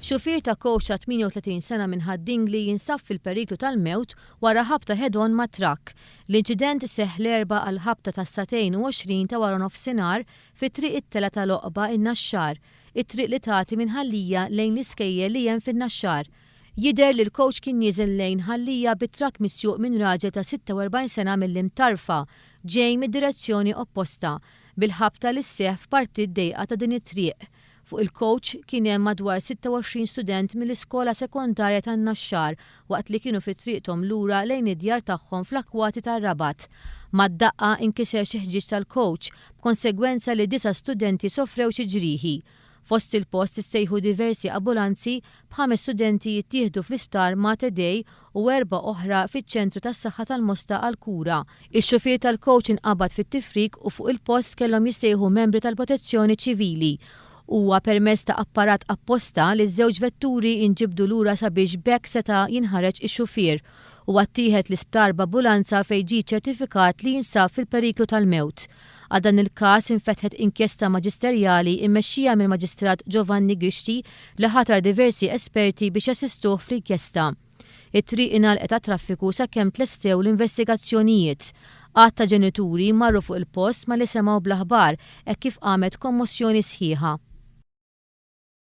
Xufier ta' kowċ ta' 38 sena minn Ħad-Dingli jinsab fil-periklu tal-mewt wara ħabta head-on ma' trakk. L-inċident seħħ l-Erbgħa għall-ħabta tas-sagħtejn u 20 ta' waranofsinhar fi Triq it-Telgħa tal-Għoqba in-Naxxar, it-triq li tagħti minn Ħal Lija lejn l-iskejjel li hemm fin-Naxxar. Jidher li l-kowċ kien nieżel lejn Ħal Lija bi trakk misjuq minn raġel ta' 46 sena mill-Imtarfa, ġej mid-direzzjoni opposta, bil-ħabta li sseħħ f'parti dejqa ta' din it-triq. Fuq il-kowċ kien hemm madwar 26 student mill-iskola sekondarja tan-Naxxar waqt li kienu fi triqthom lura lejn id-djar tagħhom fl-akkwati tar-Rabat. Mad-daqqa inkiser xi ħġieġ tal-kowċ, b'konsegwenza li disa' studenti sofrew xi ġrieħi. Fost il-post issejħu diversi abulanzi b'ħames studenti jittieħdu fl-Isptar Mater Dei u erbgħa oħra fiċ-Ċentru tas-Saħħa tal-Mosta għall-kura. Ix-xufier tal-kowċ inqabad fit-tifrik u fuq il-post kellhom jissejħu membri tal-Protezzjoni Ċivili. Huwa permezz ta' apparat apposta li ż-żewġ vetturi inġibdu lura sabiex b'hekk seta' jinħareġ ix-xufier. Huwa ttieħed l-isptar b'abulanza fejn ġie ċċertifikat li jinsab fil-periklu tal-mewt. Għal dan il-każ infetħet inkjesta maġisterjali mmexxija mill-Maġistrat Giovanni Grixti li ħatar diversi esperti biex jassistuh fl-inkjesta. It-triq ingħalqet għat-traffiku sakemm tlestew l-investigazzjonijiet. Għadd ta' ġenituri marru fuq il-post malli semgħu bl-aħbar hekk kif qamet kommossjoni sħiħa.